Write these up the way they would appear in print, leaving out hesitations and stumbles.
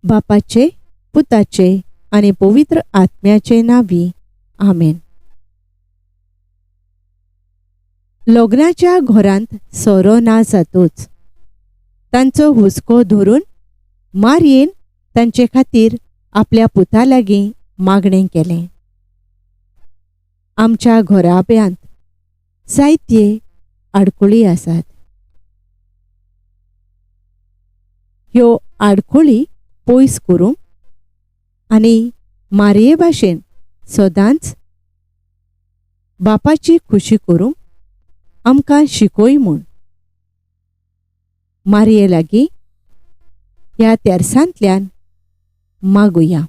बापाचे, पुताचे आनी पवित्र आत्म्याचे नांवी, आमेन. लग्नाच्या घरांत सोरो ना जातूच तांचो हुस्को धरून मारयेन तांचे खातीर आपल्या पुता लागीं मागणें केलें. आमच्या घराब्यांत जायते आडखळी आसात. ह्यो आडखळी पयस करूंक आनी मारये भाशेन सदांच बापाची खुशी करूंक आमकां शिकय म्हूण मारये लागीं ह्या तेर्सांतल्यान मागुया.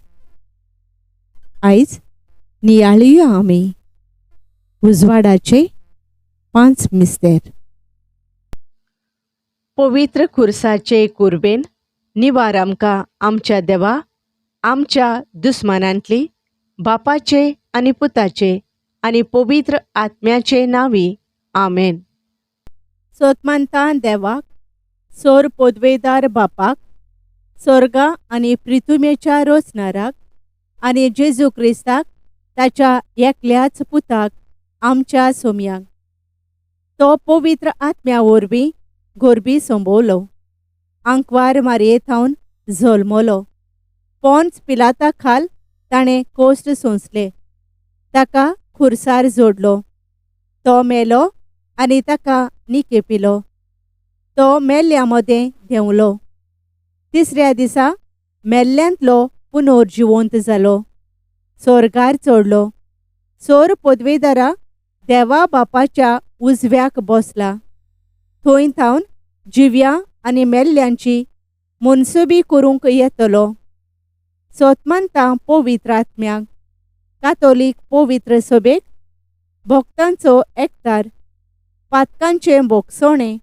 आयज नियाळुया आमी उजवाडाचे 5 मिस्तेर. पवित्र खुर्साचे कुर्बेन निवार आमकां आमच्या देवा, आमच्या दुस्मानांतली, बापाचे आनी पुताचे आनी पवित्र आत्म्याचे नांवी, आमेन. सोतमानता देवाक, सोर पदवेदार बापाक, सोर्गा आनी प्रिथुमेच्या रोचनाराक आनी जेजू क्रिस्ताक ताच्या एकल्याच पुताक आमच्या सोमयाक, तो पवित्र आत्म्या वरवीं गोरबी संबवलो, आंकवार मारये थावन जल्मलो, पोंच पिलाता खाल ताणें कोश्ट सोंसले, ताका खुर्सार जोडलो, तो मेलो आनी ताका निकेपिलो, तो मेल्ल्या मदें देंवलो, तिसऱ्या दिसा मेल्ल्यांतलो पुनर्जिवंत जालो, सोर्गार चडलो, सोर पदवेदारा देवा बापाच्या उजव्याक बसला, थंय थावन जिव्या आनी मेल्ल्यांची मनसुबी करूंक येतलो. सोतमानता पवित्र आत्म्याक, कातोलीक पवित्र सभेक, भक्तांचो एकतार, पातकांचें भोगसणें,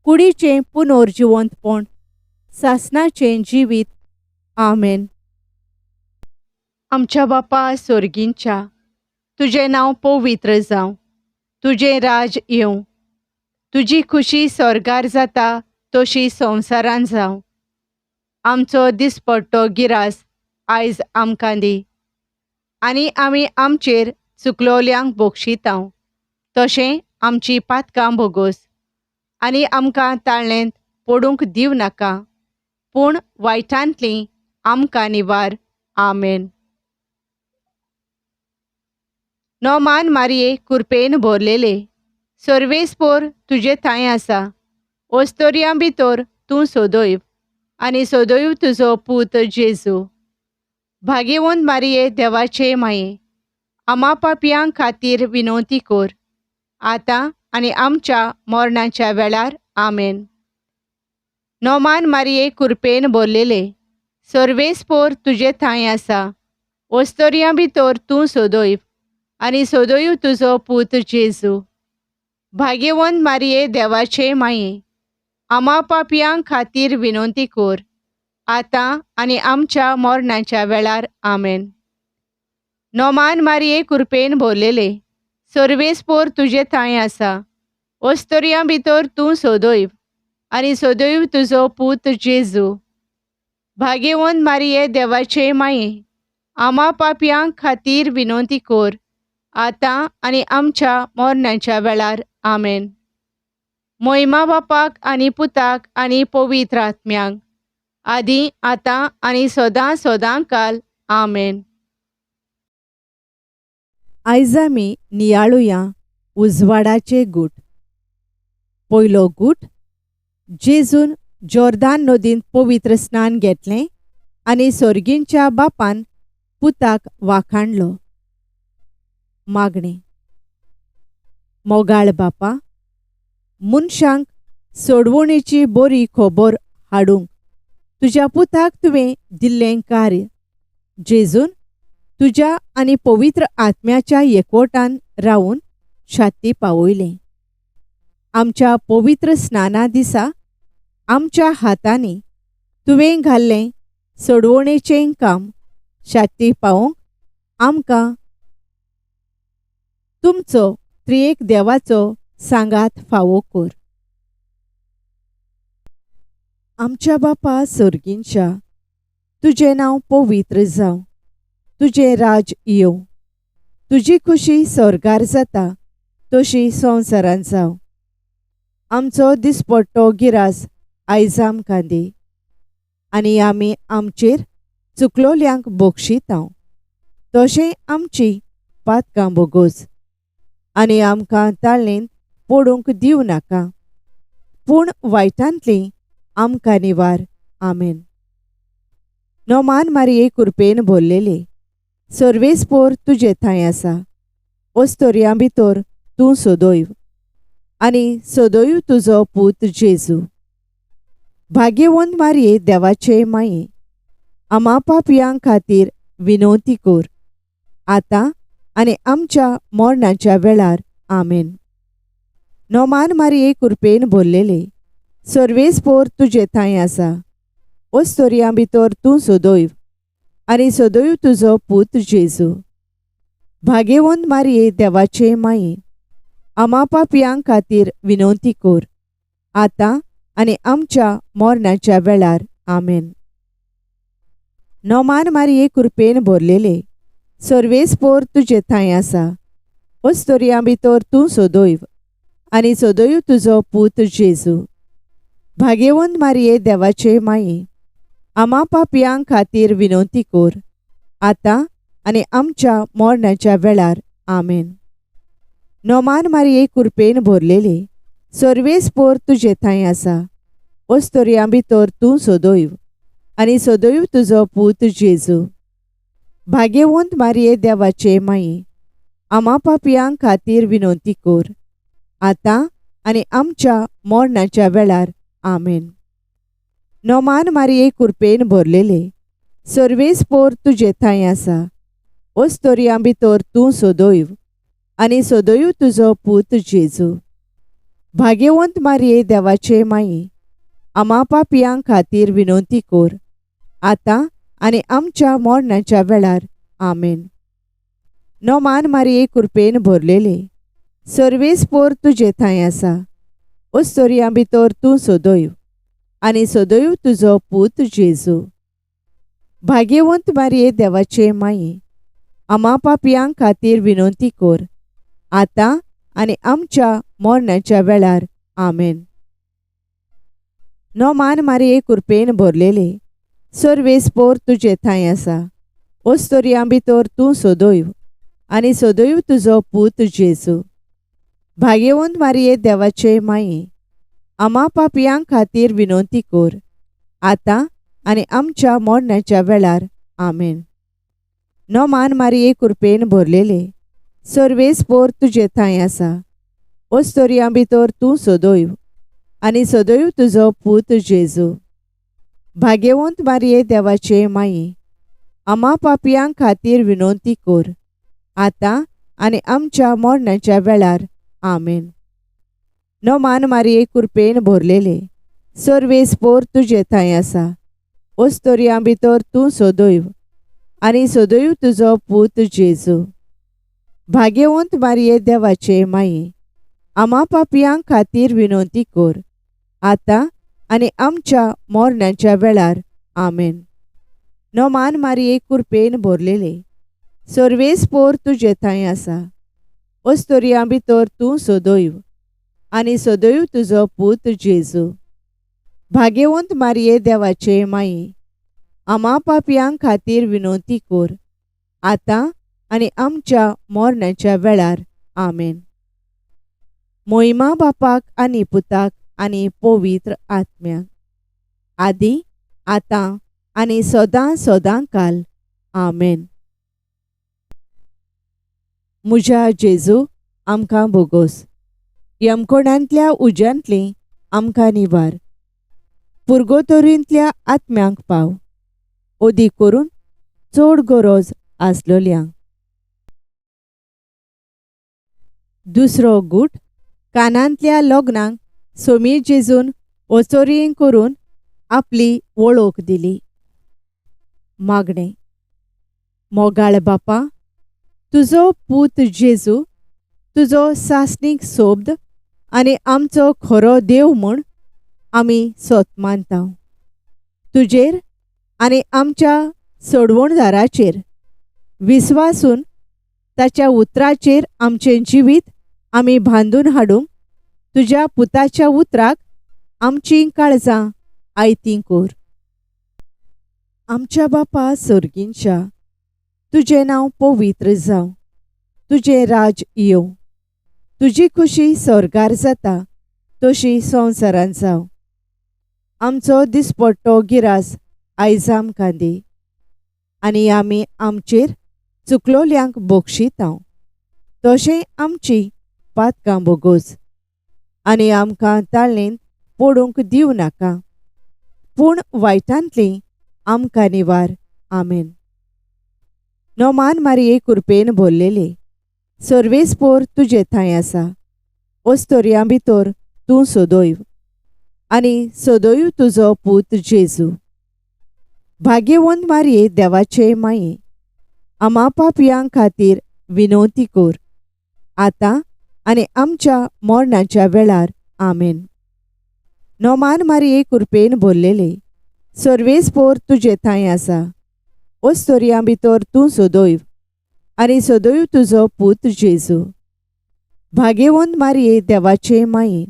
कुडीचें पुनर्जिवंतपण, सासणाचें जिवीत, आमेन. आमच्या बापा सोर्गींच्या, तुजें नांव पवित्र जावं, तुजें राज येवं, तुजी खुशी स्वर्गार जाता तशी संवसारान जावं. आमचो दिसपट्टो गिरास आयज आमकां दी आनी आमी आमचेर चुकलोल्यांक बोगशितांव तशें आमची पातकां भोगोस आनी आमकां ताळ्ळेंत पडूंक दिव नाका, पूण वायटांतली आमकां निवार, आमेन. नोमान मारये कुरपेन भरलेले, सर्वेस्पोर तुजे थांय आसा, ओस्तोरयां भितर तूं सोदयव आनी सोदयव तुजो पूत जेजू. भागेवंत मारये देवाचे माये, आमा पापयां खातीर विनवती कर, आतां आनी आमच्या मरणाच्या वेळार, आमेन. नोमान मारये कुरपेन भरलेले, सर्वेस्पोर तुजे थांय आसा, ओस्तोरयां भितर तूं सोदयव आनी सोदयव तुजो पूत जेजू. भागेवंत मारये देवाचे माये, आमा पापयां खातीर विनवती कर, आतां आनी आमच्या मरणाच्या वेळार, आमेन. नोमान मारये कुरपेन भरलेले, सर्वेस्पोर तुजे थांय आसा, ओस्तोरयां भितर तूं सोदयव आनी सोदयव तुजो पूत जेजू. भागेवंत मारये देवाचे माये, आमा पापयां खातीर विनवती कर, आतां आनी आमच्या मरणाच्या वेळार, आमेन. मोहिमा बापाक आनी पुताक आनी पवित्र आत्म्याक, आदी आतां आनी सदां सदां काल, आमेन. आयज आमी नियाळुया उजवाडाचे गूट. पयलो गूट, जेजून जोर्दान नदींत पवित्र स्नान घेतलें आनी सोर्गींच्या बापान पुताक वाखाणलो. मागणें. मोगाळ बापा, मनशांक सोडवणेची बरी खबर हाडूंक तुज्या पुताक तुवें दिल्लें कार्य जेजून तुज्या आनी पवित्र आत्म्याच्या एकवटान रावून छाती पावयलें. आमच्या पवित्र स्नाना दिसा आमच्या हातांनी तुवें घाल्लें सोडवणेचें काम छाती पावोवंक आमकां तुमचो त्रिएक देवाचो सांगात फावो कर. आमच्या बापा सोर्गींच्या, तुजें नांव पवित्र जावं, तुजें राज येवं, तुजी खुशी स्वर्गार जाता तशी संवसारांत जावं. आमचो दिसपट्टो गिरास आयज आमकां दी आनी आमी आमचेर चुकलोल्यांक बक्षितांव तशें आमची पातकां बोगोस आनी आमकां ताळेंत पडूंक दिवं नाका, पूण वायटांतली आमकां निवार. आमेन. नोमान मारिये कुरपेन भरलेले, सर्वेस्पोर तुजे थंय आसा, ओस्तोरयां भितर तूं सदैव आनी सदैव तुजो पूत जेजू. भाग्यवंत मारिये देवाचे माये, आमा पापयां खातीर विनवती कर, आतां आनी आमच्या मरणाच्या वेळार. आमेन. नोमान मारिये कुरपेन भरलेले, सर्वेस्पोर तुजे थंय आसा, ओस्तोरयां भितर तूं सदैव आनी सदैव तुजो पूत जेजू. भाग्यवंत मारिये देवाचे माये, आमा पापयां खातीर विनवती कर, आतां आनी आमच्या मरणाच्या वेळार. आमेन. नोमान मारिये कुरपेन भरलेले, सर्वेस्पोर तुजे थंय आसा, ओस्तोरयां भितर तूं सदैव आनी सदैव तुजो पूत जेजू. भाग्यवंत मारिये देवाचे माये, आमा पापयां खातीर विनवती कर, आतां आनी आमच्या मरणाच्या वेळार. आमेन. नोमान मारिये कुरपेन भरलेले, सर्वेस्पोर तुजे थंय आसा, ओस्तोरयां भितर तूं सदैव आनी सदैव तुजो पूत जेजू. भाग्यवंत मारिये देवाचे माये, आमा पापयां खातीर विनवती कर, आतां आनी आमच्या मरणाच्या वेळार. आमेन. नोमान मारिये कुरपेन भरलेले, सर्वेस्पोर तुजे थंय आसा, ओस्तोरयां भितर तूं सदैव आनी सदैव तुजो पूत जेजू. भाग्यवंत मारिये देवाचे माये, आमा पापयां खातीर विनवती कर, आतां आनी आमच्या मरणाच्या वेळार. आमेन. नोमान मारिये कुरपेन भरलेले, सर्वेस्पोर तुजे थंय आसा, ओस्तोरयां भितर तूं सदैव आनी सदैव तुजो पूत जेजू. भाग्यवंत मारिये देवाचे माये, आमा पापयां खातीर विनवती कर, आतां आनी आमच्या मरणाच्या वेळार. आमेन. नोमान मारिये कुरपेन भरलेले, सर्वेस्पोर तुजे थंय आसा, ओस्तोरयां भितर तूं सदैव आनी सदैव तुजो पूत जेजू. भाग्यवंत मारिये देवाचे माये, आमा पापयां खातीर विनवती कर, आतां आनी आमच्या मरणाच्या वेळार. आमेन. नोमान मारिये कुरपेन भरलेले, सर्वेस्पोर तुजे थंय आसा, ओस्तोरयां भितर तूं सदैव आनी सदैव तुजो पूत जेजू. भाग्यवंत मारिये देवाचे माये, आमा पापयां खातीर विनवती कर, आतां आनी आमच्या मरणाच्या वेळार. आमेन. नोमान मारिये कुरपेन भरलेले, सर्वेस्पोर तुजे थंय आसा, ओस्तोरयां भितर तूं सदैव आनी सदैव तुजो पूत जेजू. भाग्यवंत मारिये देवाचे माये, आमा पापयां खातीर विनवती कर, आतां आनी आमच्या मरणाच्या वेळार. आमेन. नोमान मारिये कुरपेन भरलेले, सर्वेस्पोर तुजे थंय आसा, ओस्तोरयां भितर तूं सदैव आनी सदैव तुजो पूत जेजू. भाग्यवंत मारिये देवाचे माये, आमा पापयां खातीर विनवती कर, आतां आनी आमच्या मरणाच्या वेळार. आमेन. मोहिमा बापाक आनी पुताक आनी पवित्र आत्म्याक, आदी आतां आनी सदां सदां काल. आमेन. म्हज्या जेजू, आमकां बोगोस, यमकोणांतल्या उज्यांतली आमकां निवार, पुर्गोतोरींतल्या आत्म्यांक पाव, ओदी करून चड गरज आसलोल्यांक. दुसरो गूट कानांतल्या लग्नाक सोमी जेजून ओचोरयें करून आपली वळख दिली. मागणें. मोगाळ बापा, तुजो पूत जेजू तुजो सासणीक सोब्द आनी आमचो खरो देव म्हूण आमी सोत मानता. तुजेर आनी आमच्या सोडवणदाराचेर विस्वासून ताच्या उतराचेर आमचें जिवीत आमी बांदून हाडूंक तुज्या पुताच्या उतराक आमचीं काळजां आयतीं कोर. आमच्या बापा सोर्गींच्या, तुजें नांव पवित्र जावं, तुजें राज येवं, तुजी खुशी स्वर्गार जाता तशी संवसारांत जावं. आमचो दिसपट्टो गिरास आयज आमकां दी आनी आमी आमचेर चुकलोल्यांक बक्षितांव तशें आमची पातकां बोगोस आनी आमकां ताळेंत पडूंक दिवं नाका, पूण वायटांतली आमकां निवार. आमेन. नोमान मारिये कुरपेन भरलेले, सर्वेस्पोर तुजे थंय आसा, ओस्तोरयां भितर तूं सदैव आनी सदैव तुजो पूत जेजू. भाग्यवंत मारिये देवाचे माये, आमा पापयां खातीर विनवती कर, आतां आनी आमच्या मरणाच्या वेळार. आमेन. नोमान मारिये कुरपेन भरलेले, सर्वेस्पोर तुजे थंय आसा, ओस्तोरयां भितर तूं सदैव आनी सदैव तुजो पूत जेजू. भाग्यवंत मारिये देवाचे माये,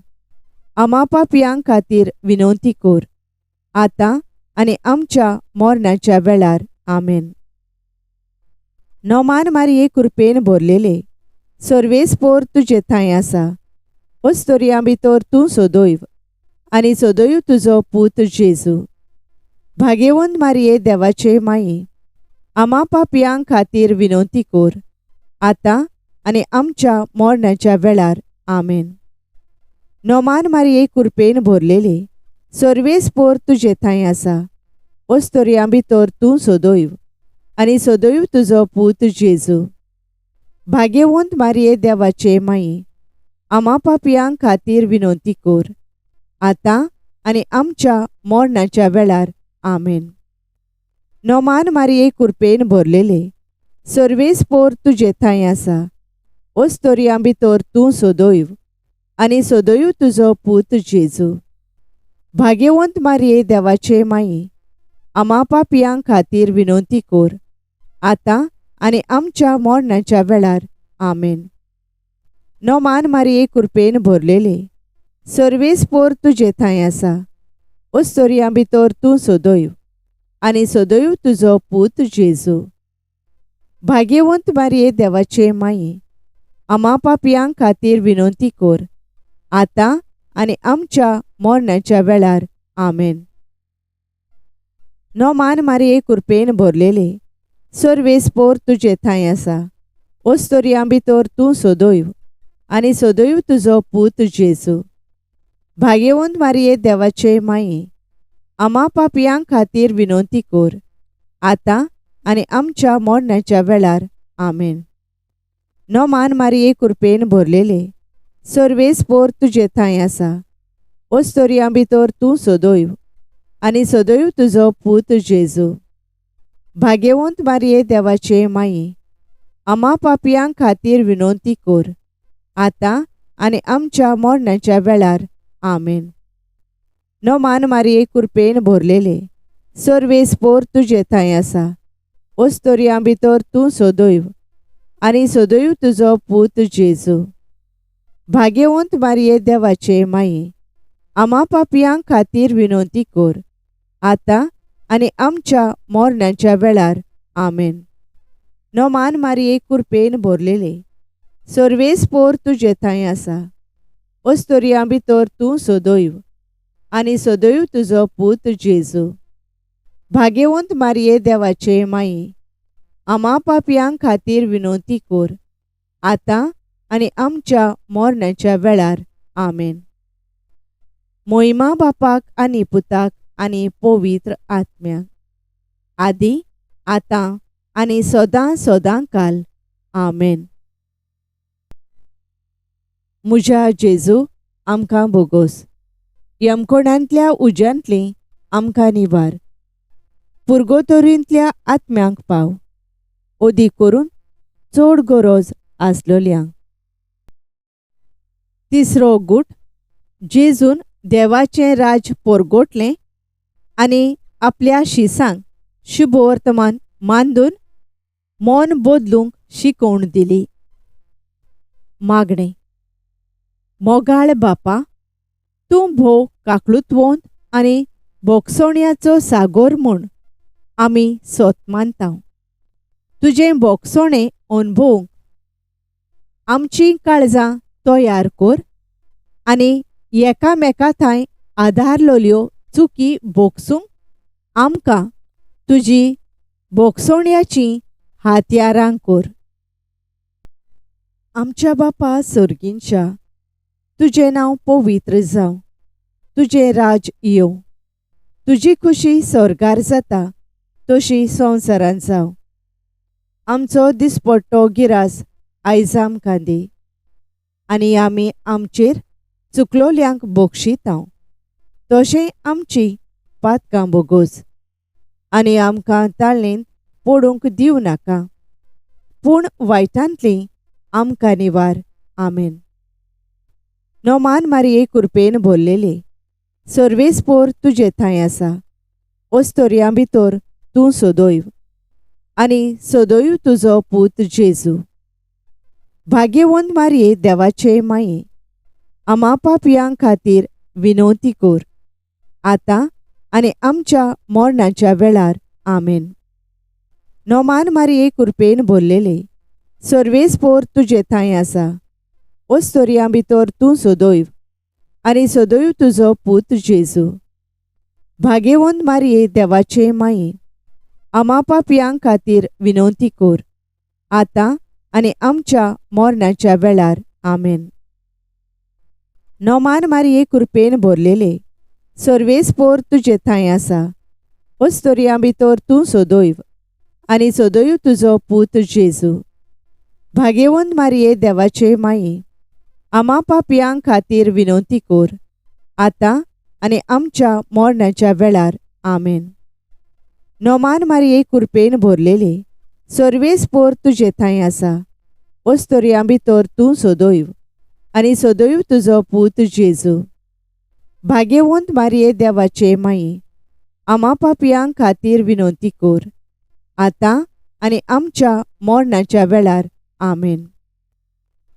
आमा पापयां खातीर विनवती कर, आतां आनी आमच्या मरणाच्या वेळार. आमेन. नोमान मारिये कुरपेन भरलेले, सर्वेस्पोर तुजे थंय आसा, ओस्तोरयां भितर तूं सदैव आनी सदैव तुजो पूत जेजू. भाग्यवंत मारिये देवाचे माये, आमा पापयां खातीर विनवती कर, आतां आनी आमच्या मरणाच्या वेळार. आमेन. नोमान मारिये कुरपेन भरलेले, सर्वेस्पोर तुजे थंय आसा, ओस्तोरयां भितर तूं सदैव आनी सदैव तुजो पूत जेजू. भाग्यवंत मारिये देवाचे माये, आमा पापयां खातीर विनवती कर, आतां आनी आमच्या मरणाच्या वेळार. आमेन. नोमान मारिये कुरपेन भरलेले, सर्वेस्पोर तुजे थंय आसा, ओस्तोरयां भितर तूं सदैव आनी सदैव तुजो पूत जेजू. भाग्यवंत मारिये देवाचे माये, आमा पापयां खातीर विनवती कर, आतां आनी आमच्या मरणाच्या वेळार. आमेन. नोमान मारिये कुरपेन भरलेले, सर्वेस्पोर तुजे थंय आसा, ओस्तोरयां भितर तूं सदैव आनी सदैव तुजो पूत जेजू. भाग्यवंत मारिये देवाचे माये, आमा पापयां खातीर विनवती कर, आतां आनी आमच्या मरणाच्या वेळार. आमेन. नोमान मारिये कुरपेन भरलेले, सर्वेस्पोर तुजे थंय आसा, ओस्तोरयां भितर तूं सदैव आनी सदैव तुजो पूत जेजू. भाग्यवंत मारिये देवाचे माये, आमा पापयां खातीर विनवती कर, आतां आनी आमच्या मरणाच्या वेळार. आमेन. नोमान मारिये कुरपेन भरलेले, सर्वेस्पोर तुजे थंय आसा, ओस्तोरयां भितर तूं सदैव आनी सदैव तुजो पूत जेजू. भाग्यवंत मारिये देवाचे माये, आमा पापयां खातीर विनवती कर, आतां आनी आमच्या मरणाच्या वेळार. आमेन. नोमान मारिये कुरपेन भरलेले, सर्वेस्पोर तुजे थंय आसा, ओस्तोरयां भितर तूं सदैव आनी सदैव तुजो पूत जेजू. भाग्यवंत मारिये देवाचे माये, आमा पापयां खातीर विनवती कर, आतां आनी आमच्या मरणाच्या वेळार. आमेन. नोमान मारिये कुरपेन भरलेले, सर्वेस्पोर तुजे थंय आसा, ओस्तोरयां भितर तूं सदैव आनी सदैव तुजो पूत जेजू. भाग्यवंत मारिये देवाचे माये, आमा पापयां खातीर विनवती कर, आतां आनी आमच्या मरणाच्या वेळार. आमेन. मोहिमा बापाक आनी पुताक आनी पवित्र आत्म्याक, आदी आतां आनी सदां सदां काल. आमेन. म्हज्या जेजू, आमकां बोगोस, यमकोणांतल्या उज्यांतली आमकां निवार, पुर्गोतोरींतल्या आत्म्यांक पाव, ओदी करून चड गरज आसलोल्यांक. तिसरो गूट, जेजून देवाचें राज पोरगोटलें आनी आपल्या शिसांक शुभवर्तमान मांदून मन बदलूंक शिकोवण दिली. मागणें. मोगाळ बापा, तूं भोव काकळुतवंत आनी भोगसोण्याचो सागोर म्हूण आमी सोत मानता. तुजें भोगसोणें अणभवूंक आमचीं काळजां तयार कर आनी एकामेका थांय आदारलोल्यो चुकी भोगसूंक आमकां तुजी भोगसोण्याचीं हातयारां कर. आमच्या बापा सर्गींच्या, तुजें नांव पवित्र जावं, तुजें राज येवं, तुजी खुशी स्वर्गार जाता तशी संवसारांत जावं. आमचो दिसपट्टो गिरास आयज आमकां दी आनी आमी आमचेर चुकलोल्यांक बक्षितांव तशें आमची पातकां बोगोस आनी आमकां ताळेंत पडूंक दिवं नाका, पूण वायटांतली आमकां निवार. आमेन. नोमान मारिये कुरपेन भरलेले, सर्वेस्पोर तुजे थांय आसा, ओस्तोरयां भितर तूं सदैव आनी सदैव तुजो पूत जेजू. भाग्यवंत मारिये देवाचे माये, आमा पापयां खातीर विनवती कर, आतां आनी आमच्या मरणाच्या वेळार. आमेन. नोमान मारिये कुरपेन भरलेले, सर्वेस्पोर तुजे थांय आसा, ओस्तोरयां भितर तूं सदैव आनी सदैव तुजो पूत जेजू. भाग्यवंत मारिये देवाचे माये, आमा पापयां खातीर विनवती कर, आतां आनी आमच्या मरणाच्या वेळार. आमेन. नोमान मारिये कुरपेन भरलेले, सर्वेस्पोर तुजे थांय आसा, ओस्तोरयां भितर तूं सदैव आनी सदैव तुजो पूत जेजू. भाग्यवंत मारिये देवाचे माये, आमा पापयां खातीर विनवती कर, आतां आनी आमच्या मरणाच्या वेळार. आमेन. नोमान मारिये कुरपेन भरलेले, सर्वेस्पोर तुजे थांय आसा, ओस्तोरयां भितर तूं सदैव आनी सदैव तुजो पूत जेजू. भाग्यवंत मारिये देवाचे माये, आमा पापयां खातीर विनवती कर, आतां आनी आमच्या मरणाच्या वेळार. आमेन.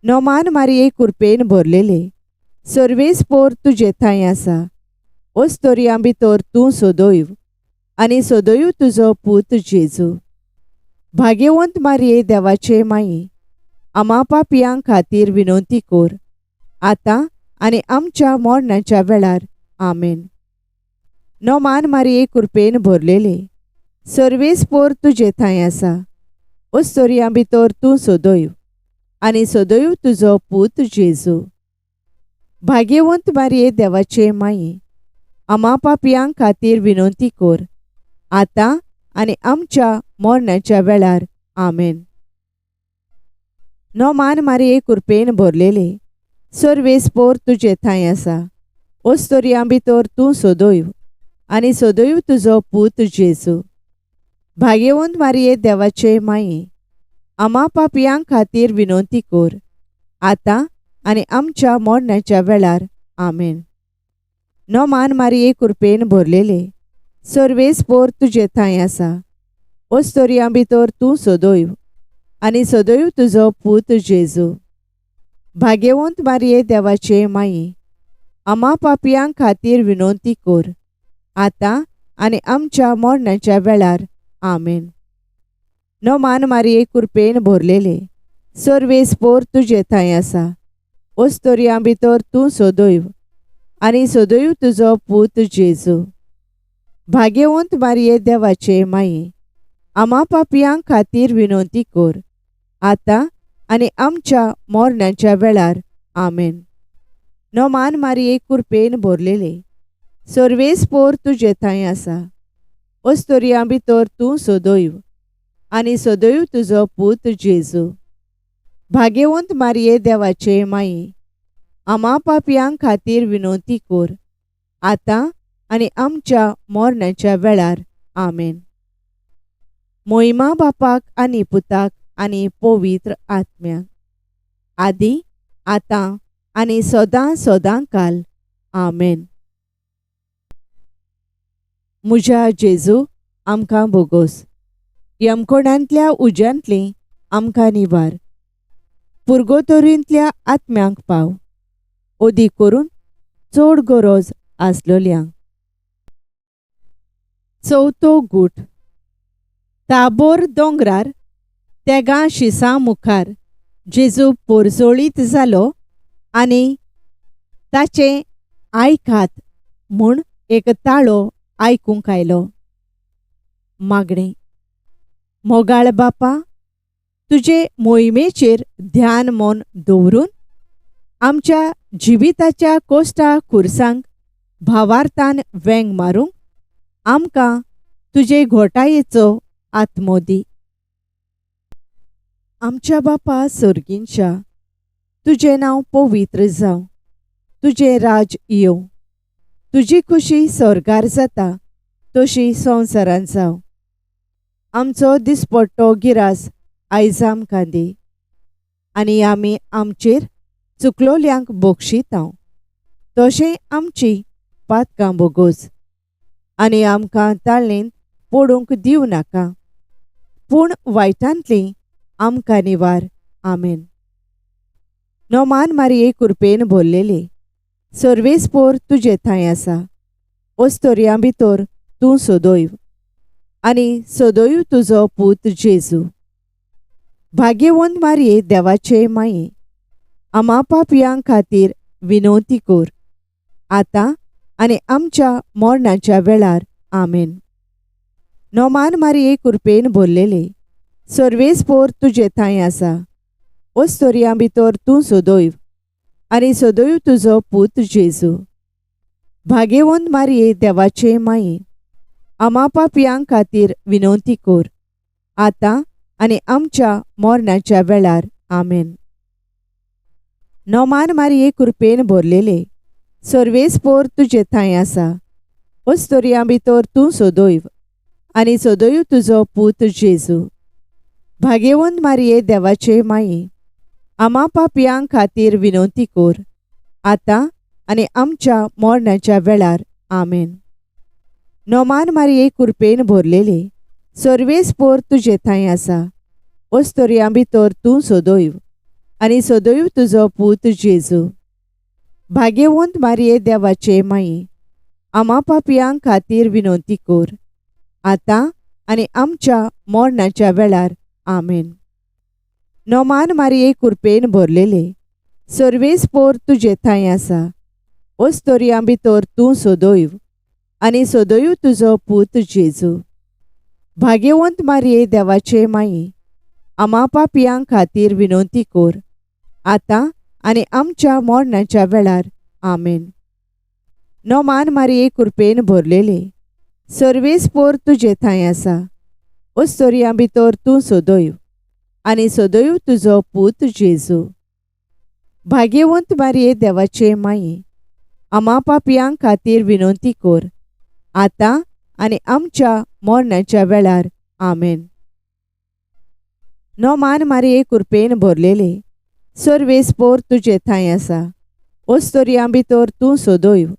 नोमान मारिये कुरपेन भरलेले, सर्वेस्पोर तुजे थांय आसा, ओस्तोरयां भितर तूं सदैव आनी सदैव तुजो पूत जेजू. भाग्यवंत मारिये देवाचे माये, आमा पापयां खातीर विनवती कर, आतां आनी आमच्या मरणाच्या वेळार. आमेन. नोमान मारिये कुरपेन भरलेले, सर्वेस्पोर तुजे थांय आसा, ओस्तोरयां भितर तूं सदैव आनी सदैव तुजो पूत जेजू. भाग्यवंत मारिये देवाचे माये, आमा पापयां खातीर विनवती कर, आतां आनी आमच्या मरणाच्या वेळार. आमेन. नोमान मारिये कुरपेन भरलेले, सर्वेस्पोर तुजे थांय आसा, ओस्तोरयां भितर तूं सदैव आनी सदैव तुजो पूत जेजू. भाग्यवंत मारिये देवाचे माये, आमा पापयां खातीर विनवती कर, आतां आनी आमच्या मरणाच्या वेळार. आमेन. नोमान मारिये कुरपेन भरलेले, सर्वेस्पोर तुजे थांय आसा, ओस्तोरयां भितर तूं सदैव आनी सदैव तुजो पूत जेजू. भाग्यवंत मारिये देवाचे माये, आमा पापयां खातीर विनवती कर, आतां आनी आमच्या मरणाच्या वेळार. आमेन. नोमान मारिये कुरपेन भरलेले, सर्वेस्पोर तुजे थांय आसा, ओस्तोरयां भितर तूं सदैव आनी सदैव तुजो पूत जेजू. भाग्यवंत मारिये देवाचे माये, आमा पापयां खातीर विनवती कर, आतां आनी आमच्या मरणाच्या वेळार. आमेन. नोमान मारिये कुरपेन भरलेले, सर्वेस्पोर तुजे थांय आसा, ओस्तोरयां भितर तूं सदैव आनी सदैव तुजो पूत जेजू. भाग्यवंत मारिये देवाचे माये, आमा पापयां खातीर विनवती कर, आतां आनी आमच्या मरणाच्या वेळार. आमेन. मोहिमा बापाक आनी पुताक आनी पवित्र आत्म्याक, आदी आतां आनी सदां सदां काल. आमेन. म्हज्या जेजू, आमकां भोगोस. यमकोणांतल्या उज्यांतली आमकां निवार. पुर्गोतोरींतल्या आत्म्यांक पाव, ओदी करून चड गरज आसलोल्यांक. चवथो गूट. ताबोर दोंगरार तेगां शिसां मुखार जेजू पोरजोळीत जालो आनी ताचें आयकात म्हूण एक ताळो आयकूंक आयलो. मागणें. मोगाळ बापा, तुजे मोहिमेचेर ध्यान मन दवरून आमच्या जिविताच्या कोश्टा खुर्सांक भावार्थान वेंग मारूंक आमकां तुजे घोटायेचो आत्मो दी. आमच्या बापा सर्गींच्या, तुजें नांव पवित्र जावं, तुजें राज येवं, तुजी खुशी स्वर्गार जाता तशी संवसारांत जावं. आमचो दिसपट्टो गिरास आयज आमकां दी आनी आमी आमचेर चुकलोल्यांक बक्षितांव तशें आमची पातकां बोगोस आनी आमकां ताळेंत पडूंक दिवं नाका, पूण वायटांतली आमकां निवार. आमेन. नोमान मारये कुरपेन भरलेली, सर्वेस्पोर तुजे थंय आसा, ओस्तोरयां भितर तूं सदैव आनी सदैव तुजो पूत जेजू. भाग्यवंत मारये देवाचे माये, आमा पापयां खातीर विनवती कर, आतां आनी आमच्या मरणाच्या वेळार. आमेन. नोमान मारये कुरपेन भरलेले, सर्वेस्पोर तुजे थंय आसा, ओस्तोरयां भितर तूं सदैव आनी सदैव तुजो पूत जेजू. भाग्यवंत मारये देवाचे माये, आमा पापयां खातीर विनवती कर, आतां आनी आमच्या मरणाच्या वेळार. आमेन. नोमान मारये कुरपेन भरलेले, सर्वेस्पोर तुजे थंय आसा, ओस्तोरयां भितर तूं सदैव आनी सदैव तुजो पूत जेजू. भाग्यवंत मारये देवाचे माये, आमा पापयां खातीर विनवती कर, आतां आनी आमच्या मरणाच्या वेळार. आमेन. नोमान मारये कुरपेन भरलेले, सर्वेस्पोर तुजे थंय आसा, ओस्तोरयां भितर तूं सदैव आनी सदैव तुजो पूत जेजू. भाग्यवंत मारये देवाचे माये, आमा पापयां खातीर विनवती कर, आतां आनी आमच्या मरणाच्या वेळार. आमेन. नोमान मारये कुरपेन भरलेले, सर्वेस्पोर तुजे थंय आसा, ओस्तोरयां भितर तूं सदैव आनी सदैव तुजो पूत जेजू. भाग्यवंत मारये देवाचे माये, आमा पापयां खातीर विनवती कर, आतां आनी आमच्या मरणाच्या वेळार. आमेन. नोमान मारये कुरपेन भरलेले, सर्वेस्पोर तुजे थंय आसा, ओस्तोरयां भितर तूं सदैव आनी सदैव तुजो पूत जेजू. भाग्यवंत मारये देवाचे माये, आमा पापयां खातीर विनवती कर, आतां आनी आमच्या मरणाच्या वेळार. आमेन. नोमान मारये कुरपेन भरलेले, सर्वेस्पोर तुजे थंय आसा, ओस्तोरयां भितर तूं सदैव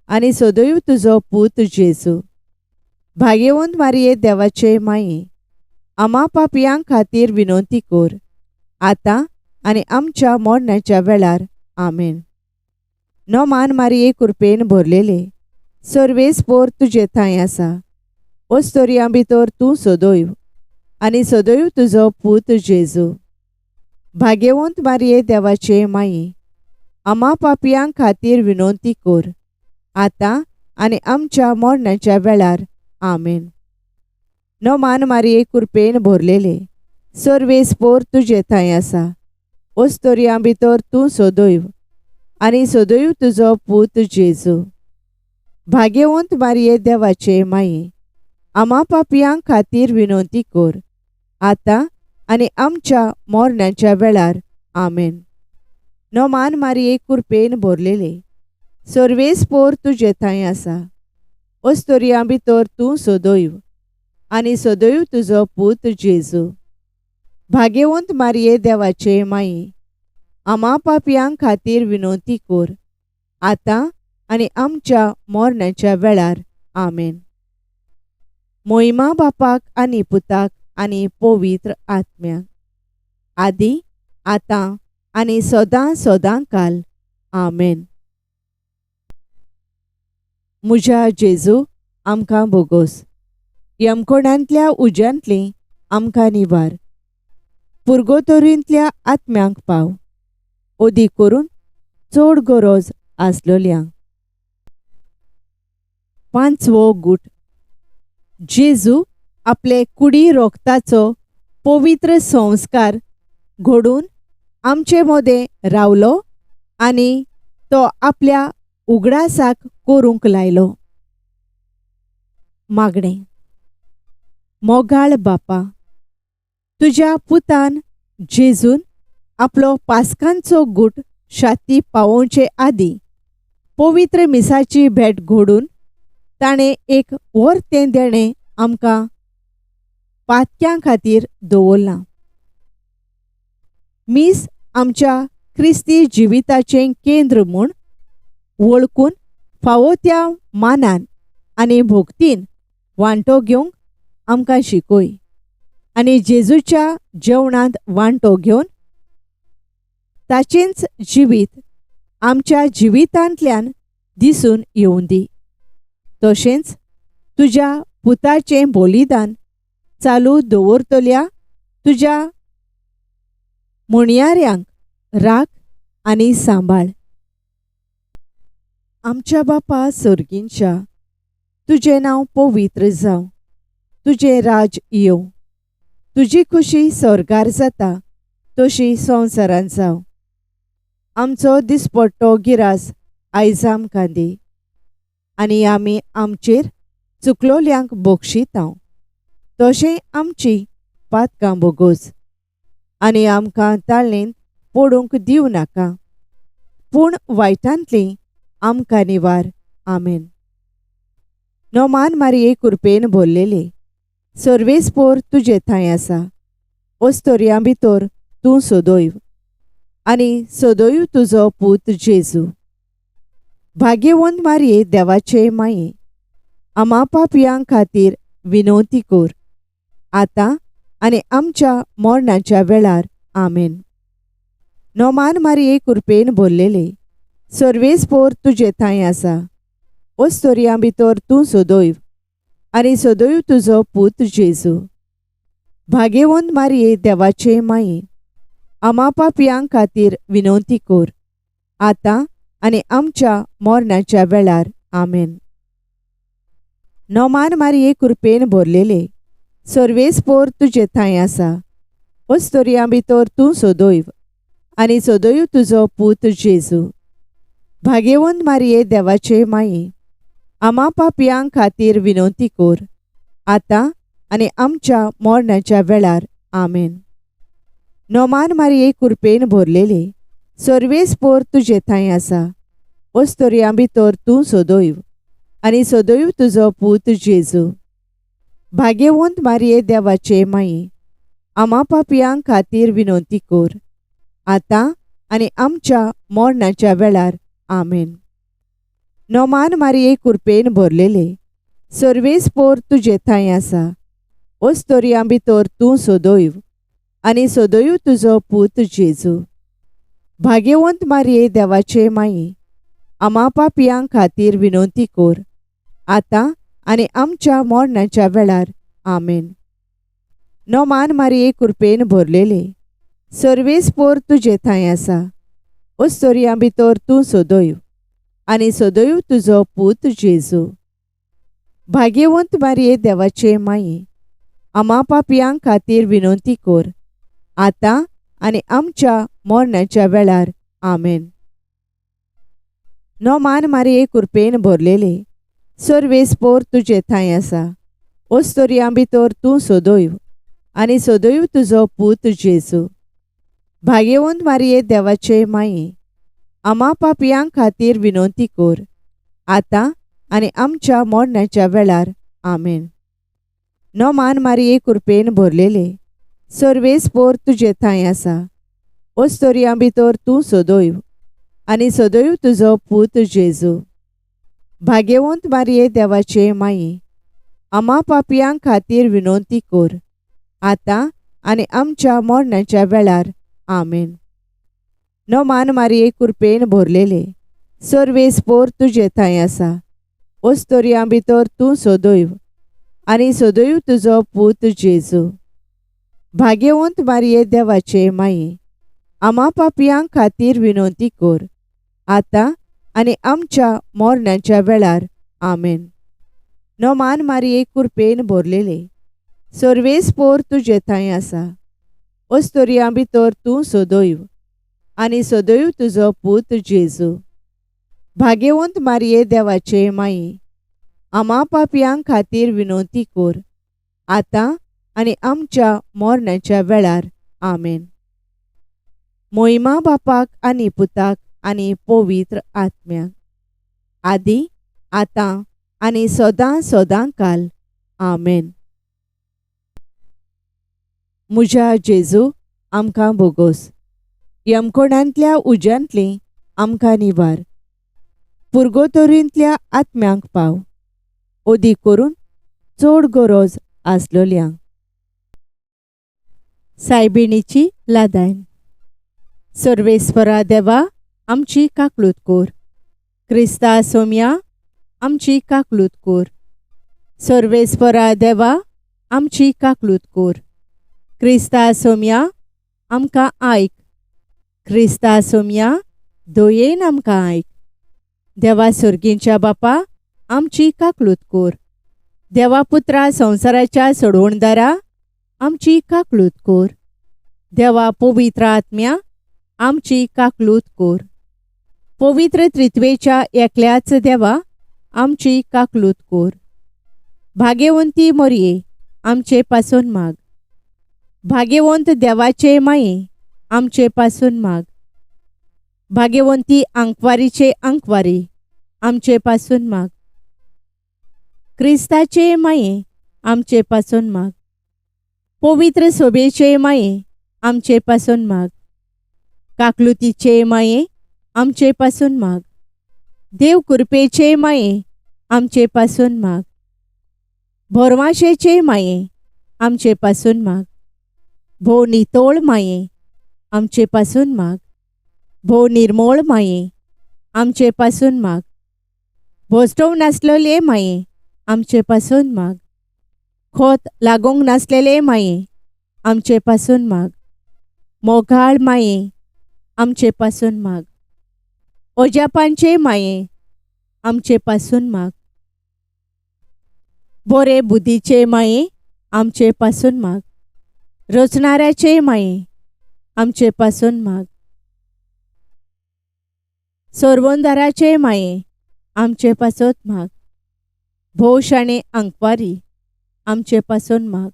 आनी सदैव तुजो पूत जेजू. भाग्यवंत मारये देवाचे माये, आमा पापयां खातीर विनवती कर, आतां आनी आमच्या मरणाच्या वेळार. आमेन. नोमान मारये कुरपेन भरलेले, सर्वेस्पोर तुजे थंय आसा, ओस्तोरयां भितर तूं सदैव आनी सदैव तुजो पूत जेजू. भाग्यवंत मारये देवाचे माये, आमा पापयां खातीर विनवती कर, आतां आनी आमच्या मरणाच्या वेळार. आमेन. नोमान मारये कुरपेन भरलेले, सर्वेस्पोर तुजे थंय आसा, ओस्तोरयां भितर तूं सदैव आनी सदैव तुजो पूत जेजू. भाग्यवंत मारये देवाचे माये, आमा पापयां खातीर विनवती कर, आतां आनी आमच्या मरणाच्या वेळार. आमेन. नोमान मारये कुरपेन भरलेले, सर्वेस्पोर तुजे थंय आसा, ओस्तोरयां भितर तूं सदैव आनी सदैव तुजो पूत जेजू. भाग्यवंत मारये देवाचे माये, आमा पापयां खातीर विनवती कर, आतां आनी आमच्या मरणाच्या वेळार. आमेन. मोहिमा बापाक आनी पुताक आनी पवित्र आत्म्याक, आदी आतां आनी सदां सदां काल. आमेन. म्हज्या जेजू, आमकां बोगोस. यमकोणांतल्या उज्यांतली आमकां निवार. पुर्गोतोरींतल्या आत्म्यांक पाव, ओदी करून चड गरज आसलोल्यांक. पांचवो गूट. जेजू आपले कुडी रोगताचो पवित्र संस्कार घडून आमचे मदें रावलो आनी तो आपल्या उगडासाक करूंक लायलो. मागणें. मोगाळ बापा, तुज्या पुतान जेजून आपलो पास्कांचो गूट शाती पावोवचे आदीं पवित्र मिसाची भेट घडून ताणें एक वर्तें देणें आमकां पातक्यां खातीर दवरलां. मीस आमच्या क्रिस्ती जिविताचें केंद्र म्हूण वळखून फावो त्या मानान आनी भोक्तीन वांटो घेवंक आमकां शिकय आनी जेजूच्या जेवणांत वांटो घेवन ताचेंच जिवीत आमच्या जिवितांतल्यान दिसून येवं दी. तशेंच तुज्या पुताचें बलिदान चालू दवरतल्या तुज्या म्हणयाऱ्यांक राख आनी सांबाळ. आमच्या बापा सर्गींच्या, तुजें नांव पवित्र जावं, तुजें राज येवं, तुजी खुशी स्वर्गार जाता तशी संवसारांत जावं. आमचो दिसपट्टो गिरास आयज आमकां दी आनी आमी आमचेर चुकलोल्यांक बक्षितांव तशें आमची पातकां बोगोस आनी आमकां ताळेन पडूंक दिवं नाका, पूण वायटांतली आमकां निवार. आमेन. नोमान मारिये कुरपेन भरलेले, सर्वेस्पोर तुजे थंय आसा, ओस्तोरयां भितर तूं सदैव आनी सदैव तुजो पूत जेजू. भाग्यवंत मारिये देवाचे माये, आमा पापयां खातीर विनवती कर, आतां आनी आमच्या मरणाच्या वेळार. आमेन. नोमान मारिये कुरपेन भरलेले, सर्वेस्पोर तुजे थंय आसा, ओस्तोरयां भितर तूं सदैव आनी सदैव तुजो पूत जेजू. भाग्यवंत मारिये देवाचे माये, आमा पापयां खातीर विनवती कर, आतां आनी आमच्या मरणाच्या वेळार. आमेन. नोमान मारिये कुरपेन भरलेले, सर्वेस्पोर तुजे थंय आसा, ओस्तोरयां भितर तूं सदैव आनी सदैव तुजो पूत जेजू. भाग्यवंत मारिये देवाचे माये, आमा पापयां खातीर विनवती कर, आतां आनी आमच्या मरणाच्या वेळार. आमेन. नोमान मारिये कुरपेन भरलेले, सर्वेस्पोर तुजे थंय आसा, ओस्तोरयां भितर तूं सदैव आनी सदैव तुजो पूत जेजू. भाग्यवंत मारिये देवाचे माये, आमा पापयां खातीर विनवती कर, आतां आनी आमच्या मरणाच्या वेळार. आमेन. नोमान मारिये कुरपेन भरलेले, सर्वेस्पोर तुजे थंय आसा, ओस्तोरयां भितर तूं सदैव आनी सदैव तुजो पूत जेजू. भाग्यवंत मारिये देवाचे माये, आमा पापयां खातीर विनवती कर, आतां आनी आमच्या मरणाच्या वेळार. आमेन. नोमान मारिये कुरपेन भरलेले, सर्वेस्पोर तुजे थंय आसा, ओस्तोरयां भितर तूं सदैव आनी सदैव तुजो पूत जेजू. भाग्यवंत मारिये देवाचे माये, आमा पापयां खातीर विनवती कर, आतां आनी आमच्या मरणाच्या वेळार. आमेन. नोमान मारिये कुरपेन भरलेले, सर्वेस्पोर तुजे थंय आसा, ओस्तोरयां भितर तूं सदैव आनी सदैव तुजो पूत जेजू. भाग्यवंत मारिये देवाचे माये, आमा पापयां खातीर विनवती कर, आतां आनी आमच्या मरणाच्या वेळार. आमेन. नोमान मारिये कुरपेन भरलेले, सर्वेस्पोर तुजे थंय आसा, ओस्तोरयां भितर तूं सदैव आनी सदैव तुजो पूत जेजू. भाग्यवंत मारिये देवाचे माये, आमा पापयां खातीर विनवती कर, आतां आनी आमच्या मरणाच्या वेळार. आमेन. नोमान मारये कुरपेन भरलेले, सर्वेस्पोर तुजे थंय आसा. ओस्तोरयां भितर तूं सदैव आनी सदैव तुजो पूत जेजू. भाग्यवंत मारये देवाचे माये, आमा पापयां खातीर विनवती कर, आतां आनी आमच्या मरणाच्या वेळार. आमेन. नोमान मारये कुरपेन भरलेले, सर्वेस्पोर तुजे थंय आसा. ओस्तोरयां भितर तूं सदैव आनी सदैव तुजो पूत जेजू. भाग्यवंत मारये देवाचे माये, आमा पापयां खातीर विनवती कर, आतां आनी आमच्या मरणाच्या वेळार. आमेन. मोहिमा बापाक आनी पुताक आनी पवित्र आत्म्याक, आदी आतां आनी सदां सदां काल. आमेन. म्हज्या जेजू, आमकां बोगोस. यमकोणांतल्या उज्यांतली आमकां निवार. पुर्गोतोरींतल्या आत्म्यांक पाव, ओदी करून चड गरज आसलोल्यांक. सायबिणीची लादायन. सर्वेस्परा देवा, आमची काकलूत कोर. क्रिस्ता सोम्या, आमची काकलूत कोर. सर्वेस्परा देवा, आमची काकलूत कोर. क्रिस्ता सोम्या, आमकां आयक. क्रिस्ता सोम्या, दयेन आमकां आयक. देवा सर्गींच्या बापा, आमची काकलूत कोर. देवा पुत्रा संवसाराच्या सोडवणदारा, आमची काकलूत कोर. देवा पवित्र आत्म्या, आमची काकलूत कोर. पवित्र त्रित्वेच्या एकल्याच देवा, आमची काकलूत कोर. भाग्यवंती मोरये, आमचे पासून माग. भाग्यवंत देवाचे माये, आमचे पासून माग. भाग्यवंती आंकवारीचे आंकवारी, आमचे पासून माग. क्रिस्ताचे माये, आमचे पासून माग. पवित्र सोबेचे माये, आमचे पासून माग. काकलुतीचे माये, आमचे पासून माग. देव कृपेचे माये, आमचे पासून माग. भोरवाशेचे माये, आमचे पासून माग. भोव नितोळ माये, आमचे पासून माग. भोव निर्मोळ माये, आमचे पासून माग. भोसटोव नासलेले माये, आमचे पासून माग. खोत लागूंक नासलेले माये, आमचे पासून माग. मोगाळ माये, आमचे पासून माग. ओजापांचे माये, आमचे पासून माग. बोरे बुद्धीचे माये, आमचे पासून माग. रचणाऱ्याचे माये, आमचे पासून माग. सोरवंदाराचे माये, आमचे पासत माग. भोव शाणे आंकवारी, आमचे पासून माग.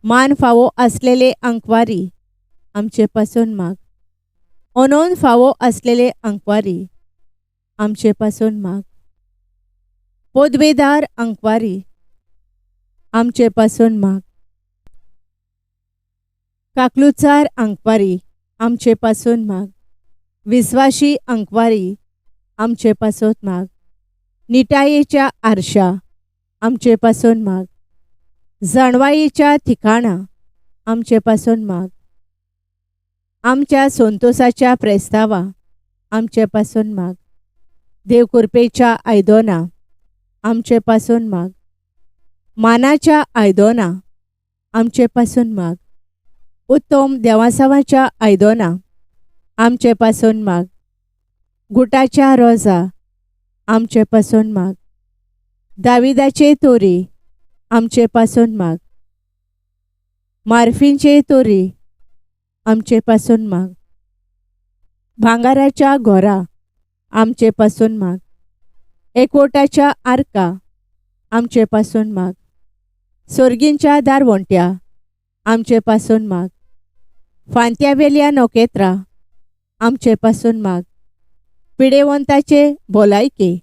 मान फावो आसलेले आंकवारी, आमचे पासून माग. अनोन फावो आसलेले आंकवारी, आमचे पासून माग. पदवेदार आंकवारी, आमचे पासून माग. काकलुचार आंकवारी, आमचे पासून माग. विस्वाशी आंकवारी, आमचे पासत माग. निटायेच्या आरशा, आमचे पासून माग. जाणवायेच्या ठिकाणा, आमचे पासून माग. आमच्या संतोसाच्या प्रेस्तावा, आमचे पासून माग. देव कृपेच्या आयदोना, आमचे पासून माग. मानाच्या आयदोना, आमचे पासून माग. उत्तम देवासावाच्या आयदोना, आमचे पासून माग. गुटाच्या रोजा, आमचे पासून माग. दाविदाचे तोरी, आमचे पासून माग. मार्फींचे तोरी, आमचे पासून माग. भांगाराच्या घोरा, आमचे पासून माग. एकवटाच्या आर्का, आमचे पासून माग. सोर्गींच्या दारवंट्या, आमचे पासून माग. फांत्यावेल्या नखेत्रां, आमचे पासून माग. पिडेवंताचे भलायके,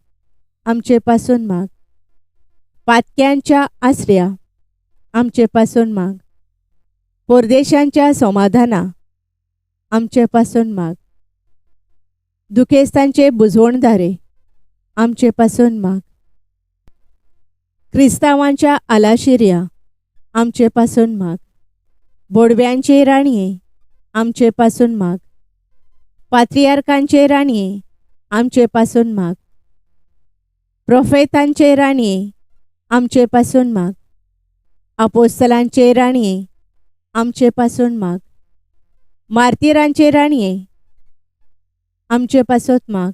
आमचे पासून माग. पातक्यांच्या आसऱ्या, आमचे पासून माग. परदेशांच्या समाधाना, आमचे पासून माग. दुखेस्तांचे बुजवणदारे, आमचे पासून माग. क्रिस्तांवांच्या आलाशिऱ्या आमचे पासून माग. बोडव्यांचे राणये आमचे पासून माग. पात्रियार्कांचे राणये आमचे पासून माग. प्रोफेतांचे राणये आमचे पासून माग. आपोस्तलांचे राणये आमचे पासून माग. मार्तिरांचे राणये आमचे पासत माग.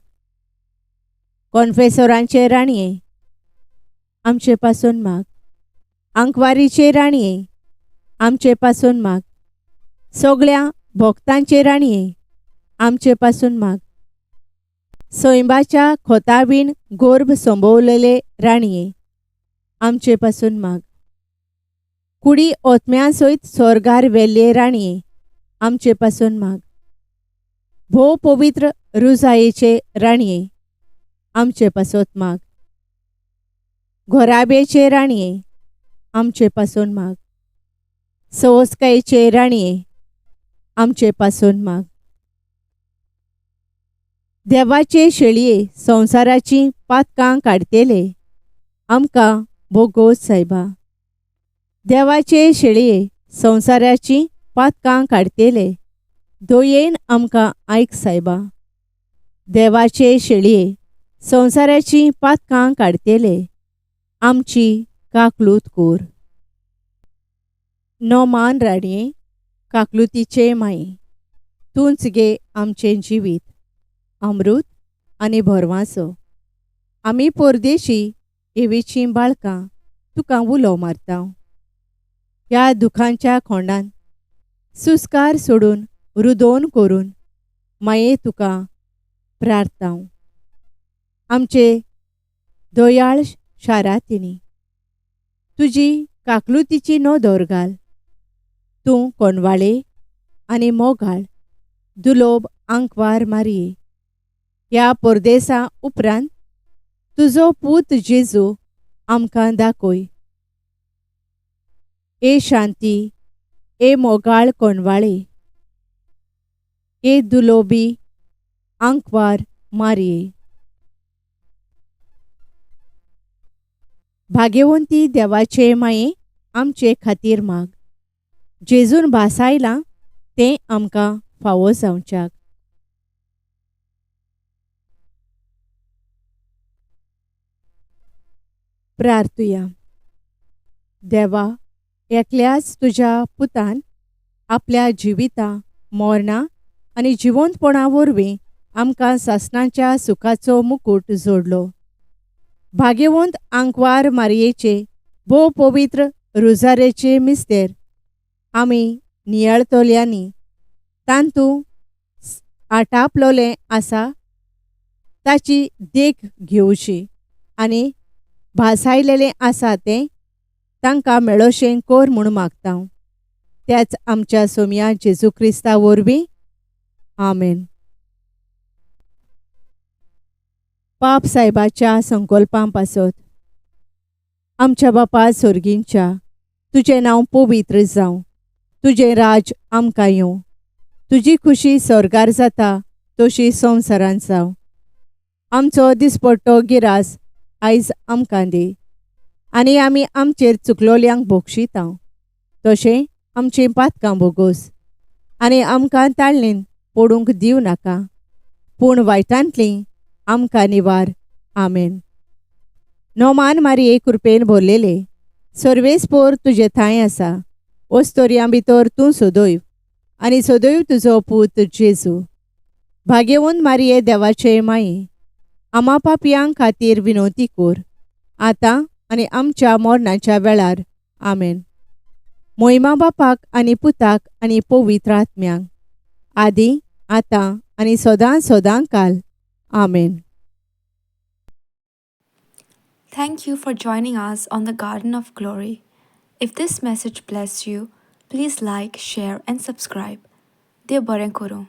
कॉन्फेसोरांचे राणये आमचे पासून माग. आंकवारीचे राणये आमचे पासून माग. सगळ्या भक्तांचे राणये आमचे पासून माग. सैंबाच्या खोतावीण गोर्भ संभवलेले राणये आमचे पासून माग. कुडी ओतम्या सयत स्वर्गार वेल्ले राणये आमचे पासून माग. भोव पवित्र रुजायेचे राणये आमचे पासत माग. घोराबेचे राणये आमचे पासून माग. सवस्कायेचे राणये आमचे पासून माग. देवाचे शेळये संवसाराची पातकां काडटेले आमकां भोगोस सायबा. देवाचे शेळये संवसाराची पातकां काडटेले दयेन आमकां आयक सायबा. देवाचे शेळये संवसाराची पातकां काडटेले आमची काकलूत कोर. नोमान राणये काकलुतीचे माये तूंच गे आमचें जिवीत अमृत आनी भरवांसो. आमी परदेशी एवीचीं बाळकां तुका उलो मारता. ह्या दुखांच्या खोंडान सुस्कार सोडून रुदोन करून माये तुका प्रार्थांव. आमचे दयाळ शारातिनी तुजी काकलुतीची नदर घाल. तूं कोणवाळे आनी मोगाळ दुलोब आंकवार मारये. ह्या परदेसा उपरांत तुजो पूत जेजू आमकां दाखय. ए शांती, ए मोगाळ कोणवाळे, ए दुलोबी आंकवार मारये. भाग्यवंती देवाचे माये आमचे खातीर माग. जेजून भासायलां तें आमकां फावो जावच्याक. प्रार्थुया. देवा, एकल्याच तुज्या पुतान आपल्या जिविता मरणा आनी जिवंतपणा वरवीं आमकां सासणाच्या सुखाचो मुकूट जोडलो. भाग्यवंत आंकवार मारयेचे भोव पवित्र रुजारेचे मिस्तेर आमी नियाळतल्यांनी तांतू आटापलोलें आसा ताची देख घेवची आनी भासायलेलें आसा तें तांकां मेळोशें कोर म्हूण मागता. त्याच आमच्या सोमया जेजू क्रिस्ता वरवीं. आमेन. पाप सायबाच्या संकल्पां पासत. आमच्या बापा सोर्गींच्या, तुजें नांव पवित्र जावं, तुजें राज आमकां येवं, तुजी खुशी स्वर्गार जाता तशी संवसारांत जावं. आमचो दिसपट्टो गिरास आयज आमकां दी आनी आमी आमचेर चुकलोल्यांक भोगशिता तशें आमचीं पातकां भोगोस आनी आमकां ताळणेन पडूंक दिवं नाका, पूण वायटांतलीं आमकां निवार. आमेन. नोमान मारये कृपेन भरलेले सर्वेस्पोर तुजे थांय आसा. ओस्तोरयां भितर तूं सदैव आनी सदैव तुजो पूत जेजू. भाग्यवंत मारये देवाचे माये आमा पापयां खातीर विनवती कोर आतां आनी आमच्या मरणाच्या वेळार. आमेन. मोहिमा बापाक आनी पुताक आनी पवित्र आत्म्यांक, आदी आतां आनी सदां सदां काल. आमेन. Thank you for joining us on the Garden of Glory. If this message blessed you, please like, share, and subscribe. देव बरें करूं.